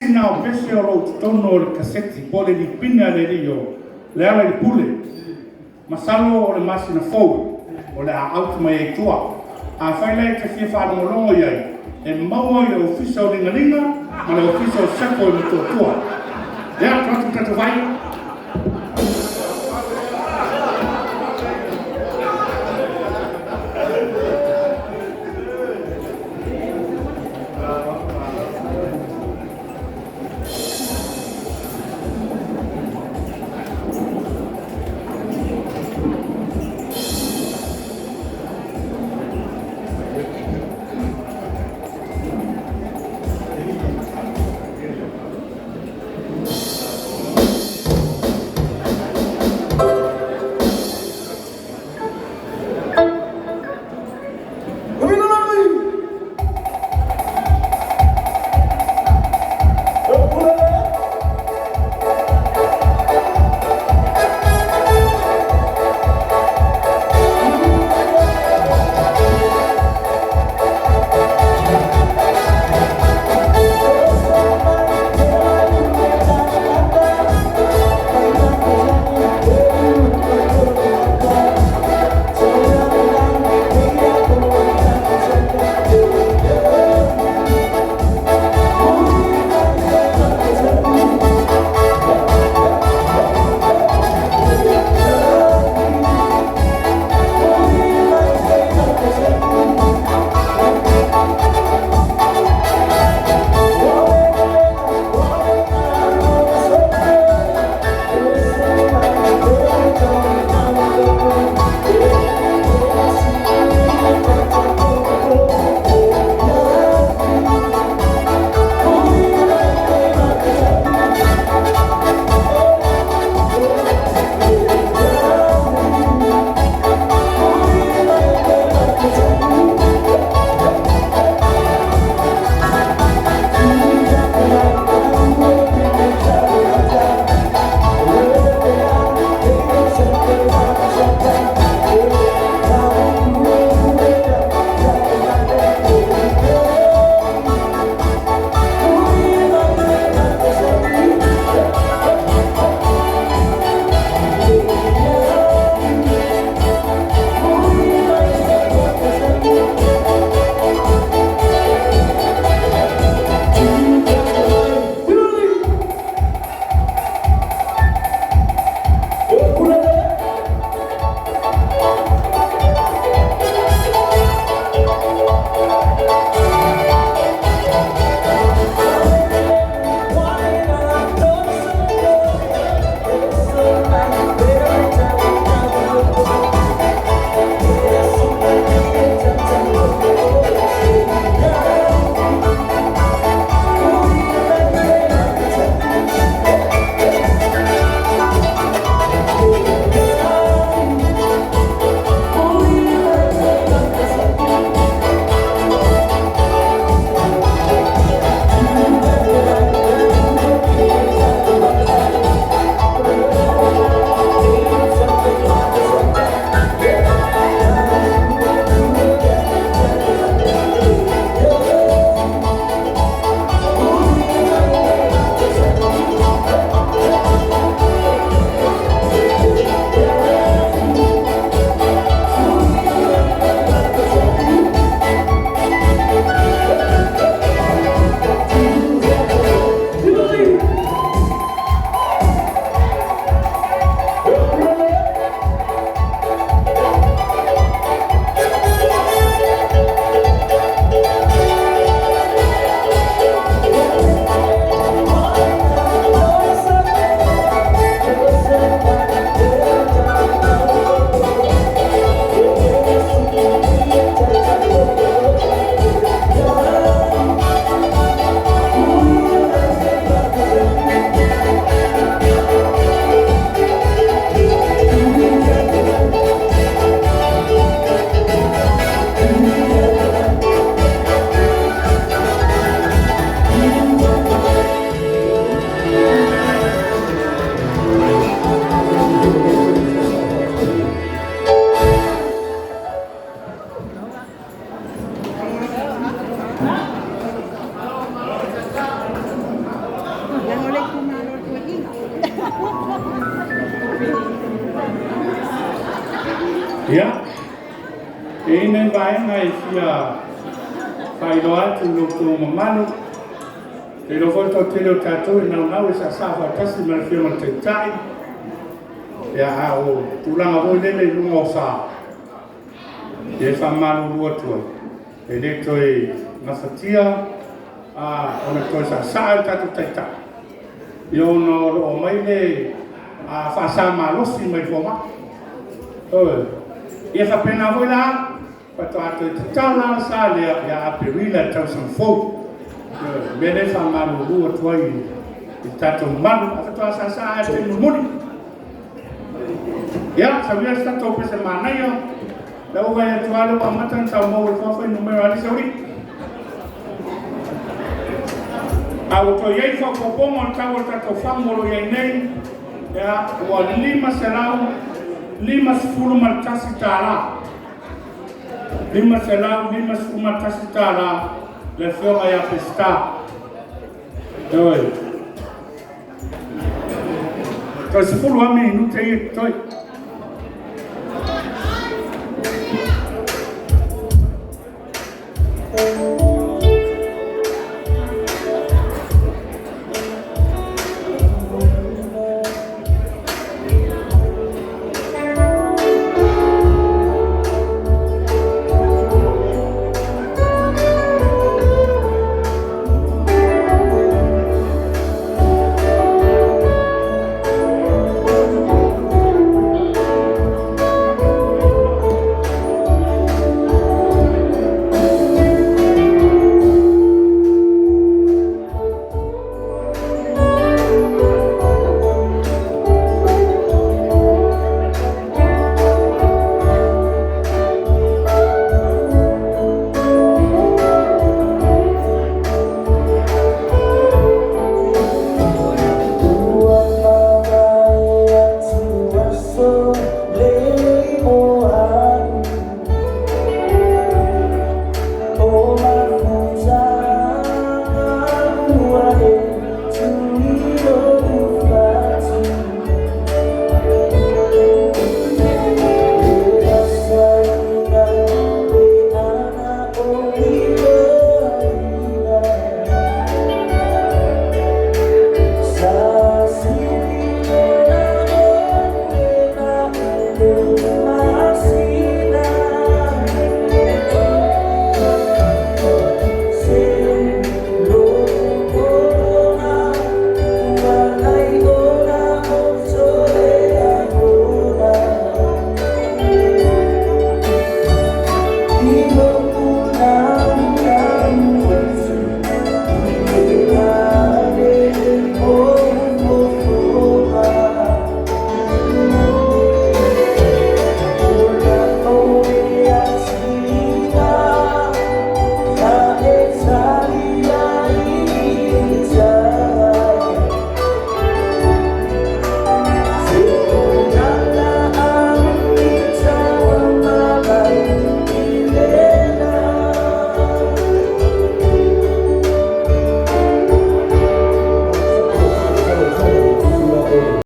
Na o pese o lo o i totonu o le kaseti po o le lipine a le alii o Lealailepule. Masalo o le masina fou o le a out mai ai i tua. Afai la e te fia faalogologo i ai, e maua i le Ofisa o Ligaliga ma le Ofisa o Sefo i Motootua. Ia, tuu atu le tatou vai. Ia, e i ai nai vaega e fia faailoa atu i lo outou mamalu. Ou te iloa foi o le toatele o tatou e naunau e saasaa faatasi ma le Afioga i le Taitai, ia a o tulaga foi lele i luga o sa, ia e faamalulu atu ai, e le toe gafatia ona toe saasaa le tatou Taitai, ia ona o lo o aumai le faasa malosi mai le fomai. Ioe. Ia faapena foi la, faatoa toe tatala lava le sa lea ia Aperila i le tausaga fou. Ioe. O le mea lea e faamalulu atu ai i le tatou mamalu, ae faatoa saasaa lava i le taimi mulimuli. Ia, sau ia se tatou pese manaia. Lea ua vaai atu lava lea ua amata ona tau maua i le fuafuainumera a alii sauli. A ua toe i ai faaopoopoga o le tau o le tatou fagu o lo o i ai nei, ia, ua $551. $551 le afioga ia Peseta. Ioe. Toe 10 lava minute ia totoe.